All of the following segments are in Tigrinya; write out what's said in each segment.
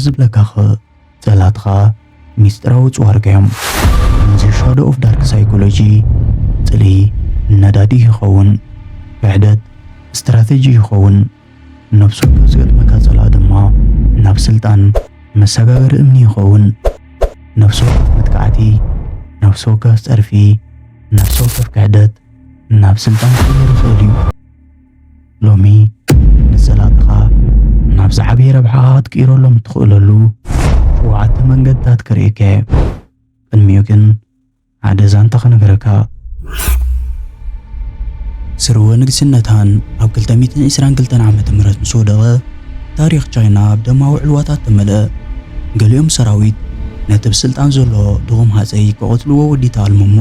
ዝብለካ ኸ ጸላትኻ ሚስጥራዊ ጽዋርካ እዮም። The Shadow of Dark Psychology ጽልኢ ነዳዲ ይኸውን፣ ክሕደት ስትራተጂ ይኸውን፣ ነብሲ ወከፍ ዝገጥመካ ጸላእ ድማ ናብ ስልጣን መሰጋገሪ እምኒ ይኸውን። ነብሲ ወከፍ መጥቃዕቲ፣ ነብሲ ወከፍ ጸርፊ፣ ነብሲ ወከፍ ክሕደት ናብ ስልጣን ክቕየር ይኽእል እዩ። ሎሚ ንጸላእትኻ ናብ ዝዓበየ ረብሓኻ ክትቅይረሎም እትኽእለሉ ሸውዓተ መንገድታት ክርእየካ እየ። ቅድሚኡ ግን ሓደ ዛንታ ክነግረካ። ስርወ ንግስነት ሃን ኣብ ክልተ ሚእትን ዕስራን ክልተን ዓመተ ምህረት ምስ ወደቐ፣ ታሪኽ ቻይና ብደማዊ ዕልዋታት ተመልአ። ገሊኦም ሰራዊት ነቲ ብስልጣን ዘሎ ድኹም ሃጸይ ክቐትልዎ ወዲ ተኣልሞ እሞ፣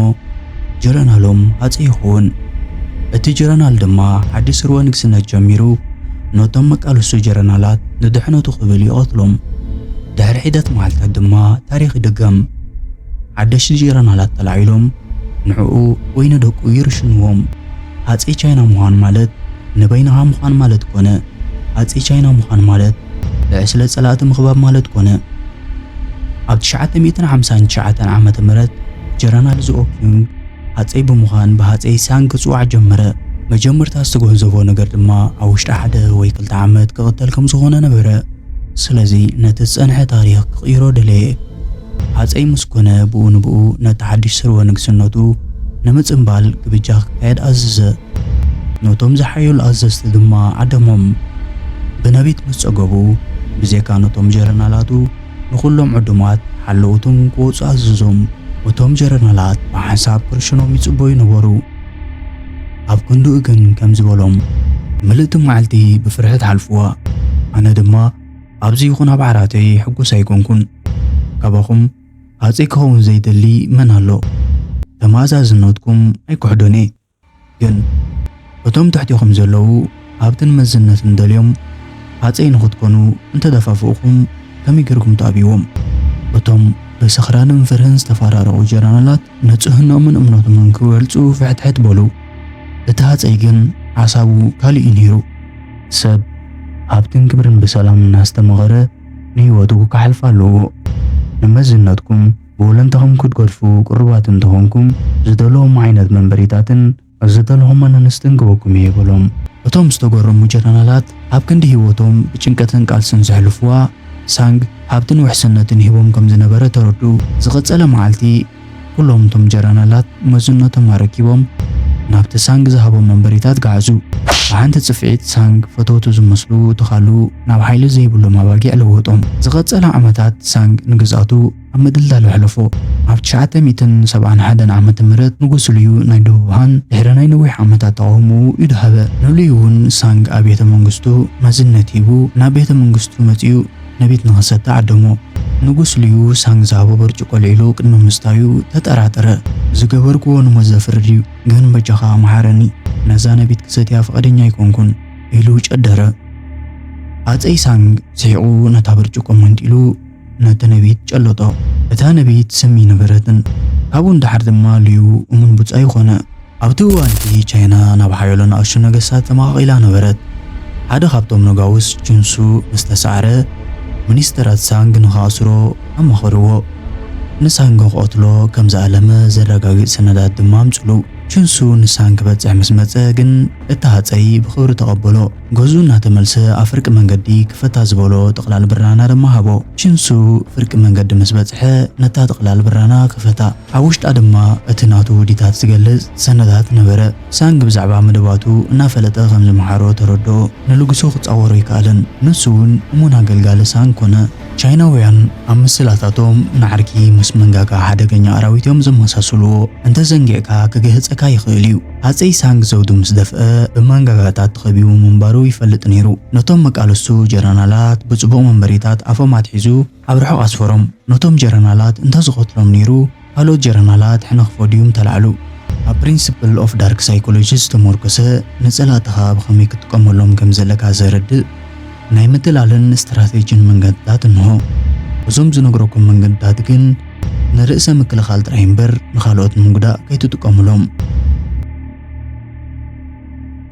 ጀረናሎም ሃጸይ ይኸውን። እቲ ጀረናል ድማ ሓድሽ ስርወ ንግስነት ጀሚሩ፣ ነቶም መቃልሱ ጀረናላት ንድሕነቱ ክብል ይቐትሎም። ድሕሪ ሒደት መዓልታት ድማ ታሪኽ ይድገም። ሓደሽቲ ጀረናላት ተላዒሎም ንዕኡ ወይ ንደቁ ይርሽንዎም። ሃጸይ ቻይና ምዃን ማለት ንበይንኻ ምዃን ማለት ኮነ። ሃጸይ ቻይና ምዃን ማለት ብዕስለ ጸላእቲ ምኽባብ ማለት ኮነ። ኣብ ትሽዓተ ሚእትን ሓምሳን ትሽዓተን ዓመተ ምህረት ጀረናል ዙኦ ኪንግ ሃጸይ ብምዃን ብሃጸይ ሳንግ ክጽዋዕ ጀመረ። መጀመርታ ዝተገንዘቦ ነገር ድማ ኣብ ውሽጢ ሓደ ወይ ክልተ ዓመት ክቕተል ከም ዝኾነ ነበረ። ስለዚ ነቲ ዝጸንሐ ታሪኽ ክቕይሮ ደለየ። ሃጸይ ምስ ኮነ ብኡ ንብኡ ነቲ ሓድሽ ስርወ ንግስነቱ ንምጽንባል ግብጃ ክካየድ ኣዘዘ። ነቶም ዝሓየሉ ኣዘዝቲ ድማ ዓደሞም። ብነቢት ምስ ጸገቡ ብዜካ ነቶም ጀረናላቱ ንኹሎም ዕዱማት ሓለውቱን ክወጹ ኣዘዞም። እቶም ጀረናላት ብሓንሳብ ክርሽኖም ይጽበዩ ነበሩ። ኣብ ክንድኡ ግን ከምዚ በሎም፣ ምልእቲ መዓልቲ ብፍርሒ ትሓልፍዋ። ኣነ ድማ ኣብዚ ይኹን ኣብ ዓራተይ ሕጉስ ኣይኮንኩን። ካባኹም ሃጸይ ክኸውን ዘይደሊ መን ኣሎ? ተመኣዛዝነትኩም ኣይክሕዶን እየ። ግን እቶም ትሕቴኹም ዘለዉ ሃብትን መዝነትን ደልዮም ሃጸይ ንኽትኮኑ እንተደፋፍእኹም ከመይ ጌርኩም ትኣብይዎም? እቶም ብስኽራንን ፍርህን ዝተፈራረቑ ጀነራላት ንጽህናኦምን እምነቶምን ክገልጹ ፍሕትሕት በሉ። እቲ ሃጸይ ግን ሓሳቡ ካልእ እዩ ነይሩ። ሰብ ሃብትን ክብርን ብሰላም እናስተመቐረ ንህይወቱ ክሓልፋ ኣለዎ። ንመዝነትኩም ብወለንታኹም ክትገድፉ ቅሩባት እንተኾንኩም ዝደለኹም ዓይነት መንበሪታትን ዝደለኹም ኣናንስትን ክበኩም እየ በሎም። እቶም ዝተገረሙ ጀነራላት ኣብ ክንዲ ህይወቶም ብጭንቀትን ቃልስን ዘሕልፍዋ ሳንግ ሃብትን ውሕስነትን ሂቦም ከም ዝነበረ ተረድኡ። ዝቐጸለ መዓልቲ ኩሎም እቶም ጀነራላት መዝነቶም ኣረኪቦም ናብቲ ሳንግ ዝሃቦም መንበሪታት ገዓዙ። ብሓንቲ ጽፍዒት ሳንግ ፈተውቱ ዝመስሉ ተኻሉ ናብ ሓይሊ ዘይብሎም ኣባጊዕ ለወጦም። ዝቐጸለ ዓመታት ሳንግ ንግዝኣቱ ኣብ ምድልዳል ኣሕለፎ። ኣብ ትሽዓተ ሚእትን ሰብዓን ሓደን ዓመተ ምህረት ንጉስ ልዩ ናይ ደቡብ ሃን ድሕሪ ናይ ነዊሕ ዓመታት ተቓውሞኡ ይድሃበ። ንልዩ እውን ሳንግ ኣብ ቤተ መንግስቱ መዝነት ሂቡ ናብ ቤተ መንግስቱ መጺኡ ነቢት ንኽሰቲ ዓደሞ። ንጉስ ልዩ ሳንግ ዝሃቦ ብርጭቆ ኣልዒሉ ቅድሚ ምስታዩ ተጠራጠረ። ዝገበርክዎ ንሞት ዘፍርድ እዩ፣ ግን በጃኻ መሓረኒ፣ ነዛ ነቢት ክሰትያ ፍቓደኛ ኣይኮንኩን ኢሉ ጨደረ። ሃጸይ ሳንግ ስሒቑ ነታ ብርጭቆ መንጢሉ ነቲ ነቢት ጨለጦ። እታ ነቢት ስም ኣይነበረትን። ካብኡ ንደሓር ድማ ልዩ እሙን ብጻዩ ኾነ። ኣብቲ እዋን እቲ ቻይና ናብ ሓያሎ ንኣሽቱ ነገስታት ተማቓቒላ ነበረት። ሓደ ካብቶም ነጋውስ ችንሱ ምስ ተሳዕረ፣ ሚኒስተራት ሳንግ ንኽኣስሮ ኣማኸርዎ። ንሳንግ ክቐትሎ ከም ዝኣለመ ዘረጋግጽ ሰነዳት ድማ ኣምጽሉ። ችንሱ ንሳንግ ክበጽሕ ምስ መጸ ግን እቲ ሃጸይ ብኽብሪ ተቐበሎ። ገዝኡ እናተመልሰ ኣብ ፍርቂ መንገዲ ክፈታ ዝበሎ ጥቕላል ብራና ድማ ሃቦ። ችንሱ ፍርቂ መንገዲ ምስ በጽሐ ነታ ጥቕላል ብራና ከፈታ። ኣብ ውሽጣ ድማ እቲ ናቱ ውዲታት ዝገልጽ ሰነዳት ነበረ። ሳንግ ብዛዕባ መደባቱ እናፈለጠ ከም ዝመሓሮ ተረድኦ። ንልግሱ ክጻወሮ ኣይከኣለን። ንሱ እውን እሙን ኣገልጋሊ ሳንግ ኮነ። ቻይናውያን ኣብ ምስላታቶም ንዓርኪ ምስ መንጋጋ ሓደገኛ ኣራዊት እዮም ዘመሳስልዎ። እንተዘንጊዕካ ክግህጸካ ይኽእል እዩ። ሃጸይ ሳንግ ዘውዱ ምስ ደፍአ ብመንጋጋታት ተኸቢቡ ምንባሩ ይፈልጥ ነይሩ። ነቶም መቃልስቱ ጀነራላት ብጽቡቕ መንበሪታት ኣፎም ኣትሒዙ ኣብ ርሑቕ ኣስፈሮም። ነቶም ጀነራላት እንተዝቐትሎም ነይሩ፣ ካልኦት ጀነራላት ሕነ ክፈድዩ ምተላዕሉ። ኣብ ፕሪንስፕል ኦፍ ዳርክ ሳይኮሎጂ ዝተመርኮሰ ንጸላእትኻ ብኸመይ ክትጥቀመሎም ከም ዘለካ ዘረድእ ናይ ምትላልን ስትራቴጂን መንገድታት እንሆ። እዞም ዝነግረኩም መንገድታት ግን ንርእሰ ምክልኻል ጥራይ እምበር ንኻልኦት ንምጉዳእ ከይትጥቀሙሎም።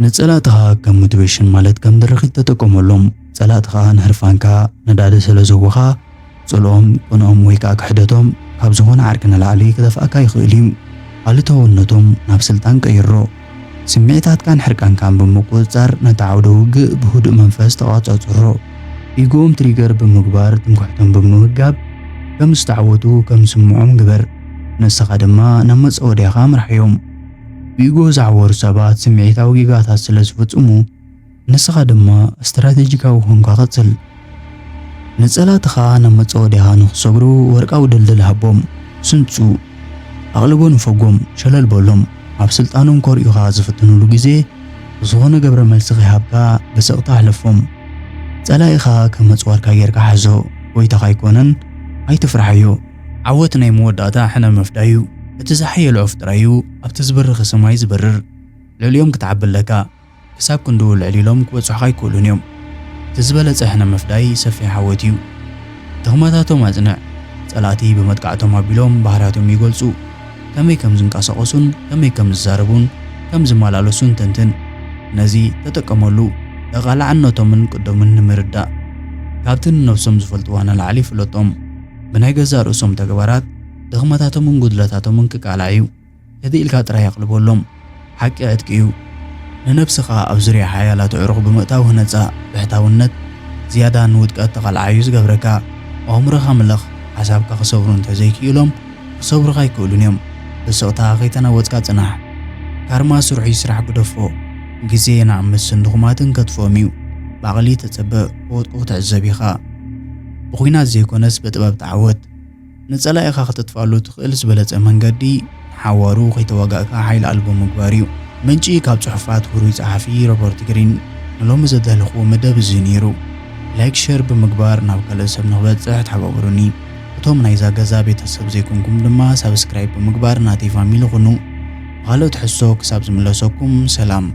ንጸላእትኻ ከም ሞቲቬሽን ማለት ከም ድርኺት ተጠቀመሎም። ጸላእትኻ ንህርፋንካ ነዳዲ ስለ ዝህቡኻ፣ ጽልኦም፣ ቅንኦም ወይ ከኣ ክሕደቶም ካብ ዝኾነ ዓርኪ ንላዕሊ ክደፍኣካ ይኽእል እዩ። ኣሉታውነቶም ናብ ስልጣን ቀይሮ። ስምዒታትካን ሕርቃንካን ብምቁጽጻር ነቲ ዓውደ ውግእ ብህዱእ መንፈስ ተቋጻጽሮ። ኢጎኦም ትሪገር ብምግባር ትምክሕቶም ብምምጋብ ከም ዝተዓወቱ ከም ዝስምዖም ግበር። ንስኻ ድማ ናብ መጸወድያኻ ምርሓዮም። ብኢጎ ዝዓወሩ ሰባት ስምዒታዊ ጌጋታት ስለ ዝፍጽሙ፣ ንስኻ ድማ ስትራቴጂካዊ ኮንካ ቀጽል። ንጸላእትኻ ናብ መጻወድያኻ ንኽሰግሩ ወርቃዊ ድልድል ሃቦም። ስንጹ። ኣቕልቦ ንፈጎም፣ ሸለል በሎም። ኣብ ስልጣኖም ኮሪኡኻ ዝፍትኑሉ ግዜ፣ ዝኾነ ገብረ መልሲ ከይሃብካ ብስቕታ ኣሕልፎም። ጸላኢኻ ከም መጽዋርካ ጌርካ ሓዞ። ጎይታኻ ኣይኮነን፣ ኣይትፍርሓዮ። ዓወት ናይ መወዳእታ ሕነ ምፍዳይ እዩ። እቲ ዝሓየለ ዑፍ ጥራይ እዩ ኣብቲ ዝበርኽ ሰማይ ዝበርር። ልዕሊኦም ክትዓቢ ኣለካ። ክሳብ ክንድኡ ልዕል ኢሎም ክበጽሑኻ ኣይክእሉን እዮም። እቲ ዝበለጸ ሕነ ምፍዳይ ሰፊሕ ዓወት እዩ። ድኽመታቶም ኣጽንዕ። ጸላእቲ ብመጥቃዕቶም ኣቢሎም ባህርያቶም ይገልጹ። ከመይ ከም ዝንቀሳቐሱን ከመይ ከም ዝዛረቡን ከም ዝመላለሱን ተንትን። ነዚ ተጠቀመሉ። ተቓላዕነቶምን ቅዶምን ንምርዳእ። ካብቲ ንነብሶም ዝፈልጥዋ ንላዕሊ ፍለጦም። ብናይ ገዛእ ርእሶም ተግባራት ድኽመታቶምን ጉድለታቶምን ክቃላዕ እዩ። ህድእ ኢልካ ጥራይ ኣቕልበሎም። ሓቂ ዕጥቂ እዩ። ንነብስኻ ኣብ ዙርያ ሓያላት ኣዕሩኽ ብምእታው ህነጻ። ብሕታውነት ዝያዳ ንውድቀት ተቓልዓ እዩ ዝገብረካ። ኣእምሮኻ ምለኽ። ሓሳብካ ክሰብሩ እንተዘይክኢሎም፣ ክሰብሩኻ ኣይክእሉን እዮም። ብስቕታ ከይተናወጽካ ጽናሕ። ካርማ ስርሑ ይስራሕ ግደፎ። ግዜ ንኣመስን ድኹማትን ከጥፍኦም እዩ። ብዓቕሊ ተጸበ፣ ክወድቁ ክትዕዘብ ኢኻ። ብኹናት ዘይኮነስ ብጥበብ ተዓወት። ንጸላኢኻ ክተጥፍኣሉ ትኽእል ዝበለጸ መንገዲ፣ ንሓዋሩ ከይተዋጋእካ ሓይሊ ኣልቦ ምግባር እዩ። ምንጪ ካብ ጽሑፋት ህሩይ ጸሓፊ ሮበርት ግሪን። ንሎሚ ዘዳለኽዎ መደብ እዚ ነይሩ። ላይክ፣ ሸር ብምግባር ናብ ካልእ ሰብ ንኽበጽሕ ተሓባበሩኒ። እቶም ናይዛ ገዛ ቤተሰብ ዘይኮንኩም ድማ ሳብስክራይብ ብምግባር ናተይ ፋሚሊ ኩኑ። ብኻልእ ትሕዝቶ ክሳብ ዝምለሰኩም ሰላም።